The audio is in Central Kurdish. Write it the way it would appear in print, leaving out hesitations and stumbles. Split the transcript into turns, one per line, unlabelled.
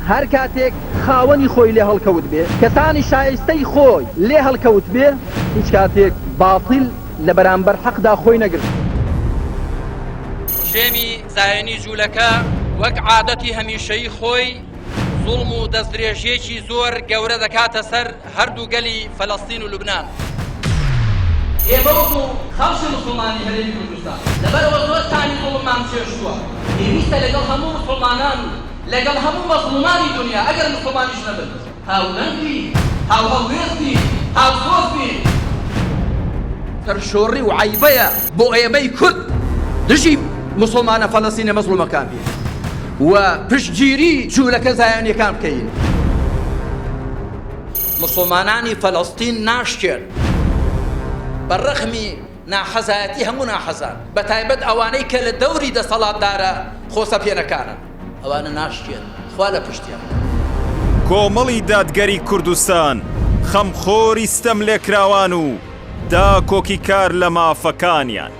هەر کاتێک خاوەنی خۆی لێ هەڵکەوت بێ، کەسانی شایستەی خۆی لێ هەڵکەوت بێ، هیچ کاتێک باتیل لە بەرامبەر حەقدا خۆی نەگرت.
ڕژێمی زایۆنی جوولەکە وەک عادەتی هەمیشەیی خۆی زوڵم و دەستدرێژییەکی زۆر گەورە دەکاتە سەر هەردوو گەلی فەلەستین و لوبنان. ئێمە وەکو خەڵکی موسڵمانی هەرێمی کوردستان لەبەرئەوە زۆر تامی زوڵممان چێشتووە، پێویستە لەگەڵ هەموو موسڵمانان و لەگەڵ هەموو مەزڵومانی دونیا ئەگەر موسڵمانیش نەبن هاودەنگ بین، هاوهەڵوێست بین، هاوسۆز بین. سەرشۆڕی و عەیبەیە بۆ ئێمەی کورد دژی موسڵمانە فەلەستینە مەزڵومەکان بین و پشتگیری جولەکە زایۆنیەکان بکەین. موسڵمانانی فەلەستین ناشکێن بە ڕەغمی ناحەزایەتی هەموو ناحەزان بە تایبەت ئەوانەی کە لە دەوری دەسەڵاتدارە خۆسەپێنەکانن ئەوانە ناشکێن خوا لە پشتیان.
کۆمەڵی دادگەری کوردستان خەمخۆری ستەملێکراوان و داکۆکیکار لە مافەکانیان.